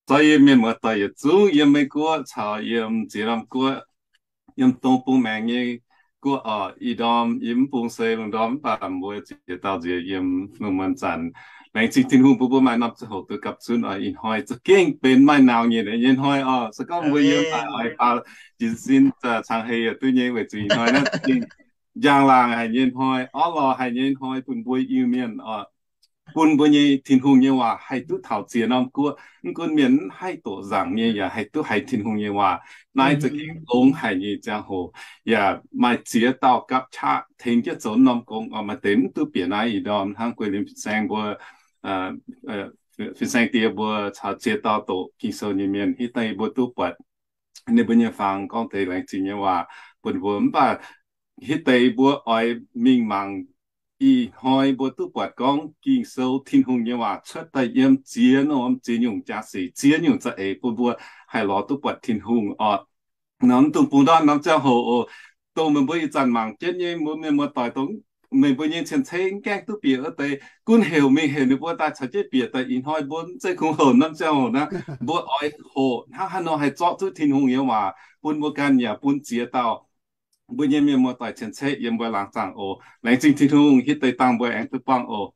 Zorqv yie mienh muoz-doic yietc zungv yiem Meiv Guoqv caux yiem ziex norm guoqv, yiem dongh bung maengx nyei guoqv oc. Ih ndorm yie mv bung se lungh ndorm mv baac mbuo ziex dauh nziez yiem lungh muonz zanc. Laengz zingh Tin-Hungh bun mbuo maaih norm ziangh hoc duqv gapv zunv oc. Ih hnoi za'gengh benx maaih naux nyei, nyei hnoi oc. Se gorngv mbuo yiem daaih oix baaux jiez sin caangh hei yaac duqv nyei, weic zuqc ih hnoi naaiv za'gengh njang-laangc haic nyei hnoi, orv lorh haic nyei hnoi bun mbuo Iu-Mienh oc. Bun mbuo nyei Tin-Hungh nyei waac haih duqv taux ziex norm guoqv. Mv gunv mienh mv haih doqc nzaangc nyei yaac haih duqv haiz Tin-Hungh nyei waac. Naaiv za'gengh longx haic nyei ziangh hoc, yaac maaih ziex dauh gapv qaqv tengx jienv zoux norm gong oc. Maaih deix mv duqv bieqc naaiv ih ndorm hnangv guei liemh fin-saeng mbuo, fin-saeng die mbuo caux ziex dauh doqc Ging-Sou nyei mienh, hitv deix mbuo duqv buatc ninh mbuo nyei fangx gorngv deix laengz zingh nyei waac bun mbuo. Mv baac hitv deix mbuo oix mingh mangc. Ih hnoi mbuo duqv buatc gorngv Ging-Sou Tin-Hungh nyei waac cuotv daaih yiem ziex norm ziex nyungc jaax-sic, ziex nyungc za'eix bun mbuo haih lorz duqv buatc Tin-Hungh oc. Norm dongh bungx ndortv norm ziangh hoc oc, dongh meih mbuo ih zanc mangc jienv nyei mbuo mienh muoz-doic, dongh meih mbuo nyei cien-ceqv mv gaengh duqv bieqc wuov deix, gunv heuc mingh heuc ninh mbuo daaih caux jienv bieqc daaih. Ih hnoi mbuo mv zeiz kungx hoqc norm ziangh hoc naaiv, mbuo oix hoqc hnangv haaix nor haih zorqv zuqv Tin-Hungh nyei waac bun mbuo ganh yaac bun ziex dauh mbuo nyei mienh muoz-doic cien-ceqv yiem mbuo laangz zaangc oc. Laengz zingh Tin-Hungh hitv deix dangh mbuo aengx duqv buangh oc.